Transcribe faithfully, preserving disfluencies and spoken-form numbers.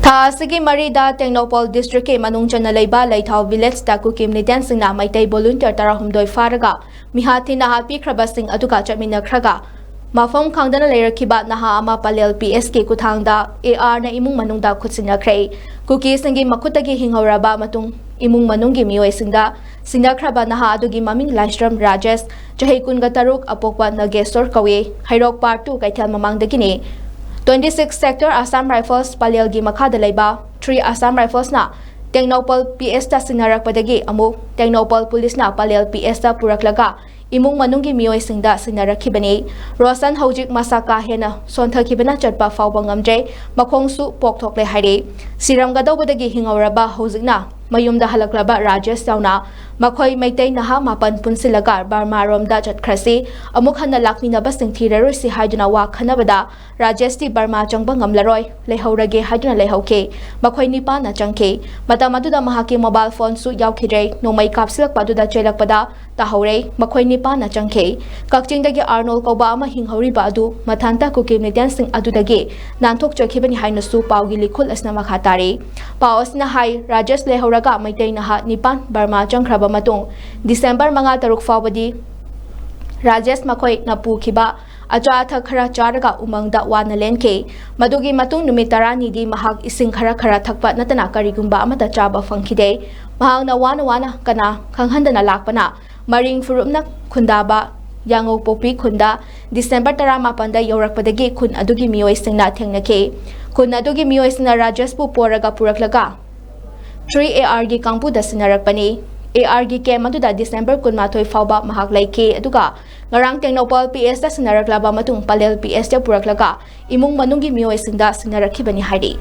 ꯊꯥ ꯑꯁꯤꯒꯤ ꯃꯔꯤꯗ ꯇꯦꯡꯅꯧꯄꯜ ꯗꯤꯁꯇ꯭ꯔꯤꯛꯀꯤ ꯃꯅꯨꯡ ꯆꯟꯅ ꯂꯩꯕ ꯂꯩꯊꯥꯎ ꯚꯤꯂꯦꯖꯇ ꯀꯨꯀꯤ ꯃꯤꯂꯤꯇꯦꯟꯁꯤꯡꯅ ꯃꯩꯇꯩ ꯚꯣꯂꯨꯟꯇꯤꯌꯔ ꯇꯔꯥꯍꯨꯝꯗꯣꯏ ꯐꯥꯔꯒ ꯃꯤꯍꯥꯠ ꯊꯤꯅ ꯍꯥꯠꯄꯤꯈ꯭ꯔꯕꯁꯤꯡ ꯑꯗꯨꯒ ꯆꯠꯃꯤꯟꯅꯈ꯭ꯔꯒ ꯃꯐꯝ ꯈꯪꯗꯅ ꯂꯩꯔꯛꯈꯤꯕ ꯅꯍꯥ ꯑꯃ ꯄꯂꯦꯜ ꯄꯤ ꯑꯦꯁꯀꯤ ꯈꯨꯠꯊꯥꯡꯗ ꯑꯦ ꯑꯥꯔꯅ ꯏꯃꯨꯡ ꯃꯅꯨꯡꯗ ꯈꯨꯠꯁꯤꯟꯅꯈ꯭ꯔꯦ꯫ ꯀꯨꯀꯤꯁꯤꯡꯒꯤ ꯃꯈꯨꯠꯇꯒꯤ ꯍꯤꯡꯍꯧꯔꯕ ꯃꯇꯨꯡ ꯏꯃꯨꯡ ꯃꯅꯨꯡꯒꯤ ꯃꯤꯑꯣꯏꯁꯤꯡꯗ ꯁꯤꯟꯅꯈ꯭ꯔꯕ ꯅꯍꯥ ꯑꯗꯨꯒꯤ ꯃꯃꯤꯡ ꯂꯥꯏꯁ꯭ꯔꯝ ꯔꯥꯖꯦꯁ, ꯆꯍꯤ ꯀꯨꯟꯒ ꯇꯔꯨꯛ, ꯑꯄꯣꯛꯄ ꯅꯒꯦꯁꯣꯔ ꯀꯧꯏ꯫ ꯍꯩꯔꯣꯛ ꯄꯥꯔꯠ ꯇꯨ ꯀꯩꯊꯦꯜ ꯃꯃꯥꯡꯗꯒꯤꯅꯤ꯫ Twenty six sector Assam rifles ꯄꯂꯦꯜꯒꯤ ꯃꯈꯥꯗ ꯂꯩꯕ ꯊ꯭ꯔꯤ ꯑꯁꯥꯝ ꯔꯥꯏꯐꯜꯁꯅ ꯇꯦꯡꯅꯧꯄꯜ ꯄꯤ ꯑꯦꯁꯇ ꯁꯤꯟꯅꯔꯛꯄꯗꯒꯤ ꯑꯃꯨꯛ ꯇꯦꯡꯅꯧꯄꯜ ꯄꯨꯂꯤꯁꯅ ꯄꯂꯦꯜ ꯄꯤ ꯑꯦꯁꯇ ꯄꯨꯔꯛꯂꯒ ꯏꯃꯨꯡ ꯃꯅꯨꯡꯒꯤ ꯃꯤꯑꯣꯏꯁꯤꯡꯗ ꯁꯤꯟꯅꯔꯛꯈꯤꯕꯅꯤ꯫ ꯔꯣꯁꯟ ꯍꯧꯖꯤꯛ ꯃꯁꯥ ꯀꯥ ꯍꯦꯟꯅ ꯁꯣꯟꯊꯈꯤꯕꯅ ꯆꯠꯄ ꯐꯥꯎꯕ ꯉꯝꯗ꯭ꯔꯦ, ꯃꯈꯣꯡꯁꯨ ꯄꯣꯛꯊꯣꯛꯂꯦ ꯍꯥꯏꯔꯤ꯫ ꯁꯤꯔꯝꯒꯗꯧꯕꯗꯒꯤ ꯍꯤꯡꯍꯧꯔꯕ ꯍꯧꯖꯤꯛꯅ ꯃꯌꯨꯝꯗ ꯍꯜꯂꯛꯂꯕ ꯔꯥꯖꯦꯁ ꯌꯥꯎꯅ ꯃꯈꯣꯏ ꯃꯩꯇꯩ ꯅꯍꯥ ꯃꯥꯄꯟ ꯄꯨꯟꯁꯤꯜꯂꯒ ꯕꯔꯃꯥꯔꯣꯝꯗ ꯆꯠꯈ꯭ꯔꯁꯤ, ꯑꯃꯨꯛ ꯍꯟꯅ ꯂꯥꯛꯃꯤꯟꯅꯕꯁꯤꯡ ꯊꯤꯔꯔꯣꯏꯁꯤ ꯍꯥꯏꯗꯨꯅ ꯋꯥ ꯈꯟꯅꯕꯗ ꯔꯥꯖꯦꯁꯇꯤ ꯕꯔꯃꯥ ꯆꯪꯕ ꯉꯝꯂꯔꯣꯏ, ꯂꯩꯍꯧꯔꯒꯦ ꯍꯥꯏꯗꯨꯅ ꯂꯩꯍꯧꯈꯤ꯫ ꯃꯈꯣꯏ ꯅꯤꯄꯥꯟꯅ ꯆꯪꯈꯤ꯫ ꯃꯇꯝ ꯑꯗꯨꯗ ꯃꯍꯥꯛꯀꯤ ꯃꯣꯕꯥꯏꯜ ꯐꯣꯟꯁꯨ ꯌꯥꯎꯈꯤꯗ꯭ꯔꯦ꯫ ꯅꯣꯡꯃꯩ ꯀꯥꯞꯁꯤꯜꯂꯛꯄ ꯑꯗꯨꯗ ꯆꯦꯜꯂꯛꯄꯗ ꯇꯥꯍꯧꯔꯦ꯫ ꯃꯈꯣꯏ ꯅꯤꯄꯥꯟꯅ ꯆꯪꯈꯤ꯫ ꯀꯛꯆꯤꯡꯗꯒꯤ ꯑꯥꯔꯅꯣꯜ ꯀꯧꯕ ꯑꯃ ꯍꯤꯡꯍꯧꯔꯤꯕ ꯑꯗꯨ ꯃꯊꯟꯇ ꯀꯨꯀꯤ ꯃꯤꯂꯤꯇꯦꯟꯁꯤꯡ ꯑꯗꯨꯗꯒꯤ ꯅꯥꯟꯊꯣꯛꯆꯈꯤꯕꯅꯤ ꯍꯥꯏꯅꯁꯨ ꯄꯥꯎꯒꯤ ꯂꯤꯈꯨꯜ ꯑꯁꯤꯅ ꯃꯈꯥ ꯇꯥꯔꯤ꯫ ꯄꯥꯎ ꯑꯁꯤꯅ ꯍꯥꯏ, ꯔꯥꯖꯦꯁ ꯂꯩꯍꯧꯔꯒ ꯃꯩꯇꯩ ꯅꯍꯥ ꯅꯤꯄꯥꯟ ꯕꯔꯃꯥ ꯆꯪꯈ꯭ꯔꯕ ꯃꯇꯨꯡ ꯗꯤꯁꯦꯝꯕꯔ ꯃꯉꯥ ꯇꯔꯨꯛ ꯐꯥꯎꯕꯗꯤ ꯔꯥꯖꯦꯁ ꯃꯈꯣꯏꯅ ꯄꯨꯈꯤꯕ ꯑꯆꯥ ꯑꯊꯛ ꯈꯔ ꯆꯥꯔꯒ ꯎꯃꯪꯗ ꯋꯥꯅ ꯂꯦꯟꯈꯤ꯫ ꯃꯗꯨꯒꯤ ꯃꯇꯨꯡ ꯅꯨꯃꯤꯠ ꯇꯔꯥꯅꯤꯗꯤ ꯃꯍꯥꯛ ꯏꯁꯤꯡ ꯈꯔ ꯈꯔ ꯊꯛꯄ ꯅꯠꯇꯅ ꯀꯔꯤꯒꯨꯝꯕ ꯑꯃꯠꯇ ꯆꯥꯕ ꯐꯪꯈꯤꯗꯦ꯫ ꯃꯍꯥꯛꯅ ꯋꯥꯅ ꯋꯥꯅ ꯀꯅꯥ ꯈꯪꯍꯟꯗꯅ ꯂꯥꯛꯄꯅ ꯃꯔꯤꯡ ꯐꯨꯔꯨꯞꯅ ꯈꯨꯟꯗꯥꯕ ꯌꯥꯉꯧꯄꯣꯛꯄꯤ ꯈꯨꯟꯗ ꯗꯤꯁꯦꯝꯕꯔ ꯇꯔꯥꯃꯥꯄꯟꯗ ꯌꯧꯔꯛꯄꯗꯒꯤ ꯈꯨꯟ ꯑꯗꯨꯒꯤ ꯃꯤꯑꯣꯏꯁꯤꯡꯅ ꯊꯦꯡꯅꯈꯤ꯫ ꯈꯨꯟ ꯑꯗꯨꯒꯤ ꯃꯤꯑꯣꯏꯁꯤꯡꯅ ꯔꯥꯖꯦꯁꯄꯨ ꯄꯣꯔꯒ ꯄꯨꯔꯛꯂꯒ ꯊ꯭ꯔꯤ ꯑꯦ ꯑꯥꯔꯒꯤ ꯀꯥꯡꯕꯨꯗ ꯁꯤꯟꯅꯔꯛꯄꯅꯤ꯫ ꯑꯦ ꯑꯥꯔꯒꯤ ꯀꯦꯝ ꯑꯗꯨꯗ ꯗꯤꯁꯦꯝꯕꯔ ꯀꯨꯟꯃꯥꯊꯣꯏ ꯐꯥꯎꯕ ꯃꯍꯥꯛ ꯂꯩꯈꯤ, ꯑꯗꯨꯒ ꯉꯔꯥꯡ ꯇꯦꯡꯅꯧꯄꯜ ꯄꯤ ꯑꯦꯁꯇ ꯁꯤꯟꯅꯔꯛꯂꯕ ꯃꯇꯨꯡ ꯄꯂꯦꯜ ꯄꯤ ꯑꯦꯁꯇ ꯄꯨꯔꯛꯂꯒ ꯏꯃꯨꯡ ꯃꯅꯨꯡꯒꯤ ꯃꯤꯑꯣꯏꯁꯤꯡꯗ ꯁꯤꯟꯅꯔꯛꯈꯤꯕꯅꯤ ꯍꯥꯏꯔꯤ꯫